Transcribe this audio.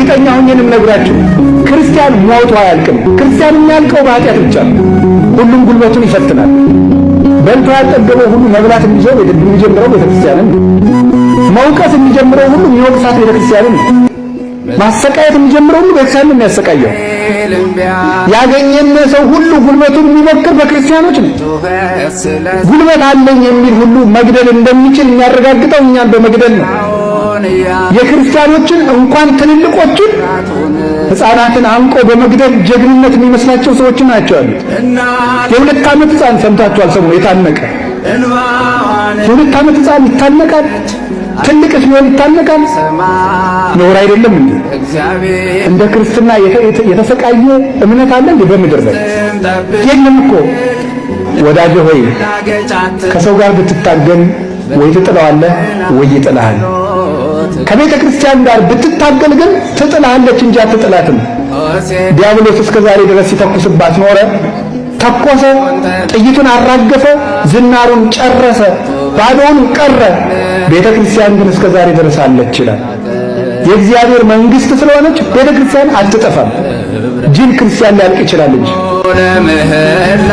እርግጠኛ ሆኜ ነው የምነግራችሁ፣ ክርስቲያን ሞቶ አያልቅም። ክርስቲያን የሚያልቀው በኃጢአት ብቻ ነው። ሁሉም ጉልበቱን ይፈትናል። በልቶ ያልጠገበው ሁሉ መብላት የሚጀምረው ቤተክርስቲያንን ነው። መውቀስ የሚጀምረው ሁሉ የሚወቅሳት ቤተክርስቲያንን ነው። ማሰቃየት የሚጀምረው ሁሉ ቤተክርስቲያንን ነው የሚያሰቃየው። ያገኘን ሰው ሁሉ ጉልበቱን የሚሞክር በክርስቲያኖች ነው። ጉልበት አለኝ የሚል ሁሉ መግደል እንደሚችል የሚያረጋግጠው እኛን በመግደል ነው። የክርስቲያኖችን እንኳን ትልልቆችን ሕፃናትን አንቆ በመግደል ጀግንነት የሚመስላቸው ሰዎች ናቸው ያሉት። የ2 ዓመት ሕፃን ሰምታችኋል። ሰሞኑን የታነቀ የ2 ዓመት ሕፃን ይታነቃል። ትልቅ ቢሆን ይታነቃል። ነውር አይደለም እንዴ? እንደ ክርስትና የተሰቃየ እምነት አለ እንዴ በምድር ላይ? የለም እኮ። ወዳጄ ሆይ፣ ከሰው ጋር ብትታገል ወይ ትጥለዋለህ ወይ ይጥልሃል። ከቤተ ክርስቲያን ጋር ብትታገል ግን ትጥልሃለች እንጂ አትጥላትም። ዲያብሎስ እስከ ዛሬ ድረስ ሲተኩስባት ኖረ። ተኮሰ፣ ጥይቱን አራገፈ፣ ዝናሩን ጨረሰ፣ ባዶውን ቀረ። ቤተ ክርስቲያን ግን እስከ ዛሬ ድረስ አለች ይላል። የእግዚአብሔር መንግስት ስለሆነች ቤተ ክርስቲያን አትጠፋም። ጅል ክርስቲያን ሊያልቅ ይችላል እንጂ። ለምህላ።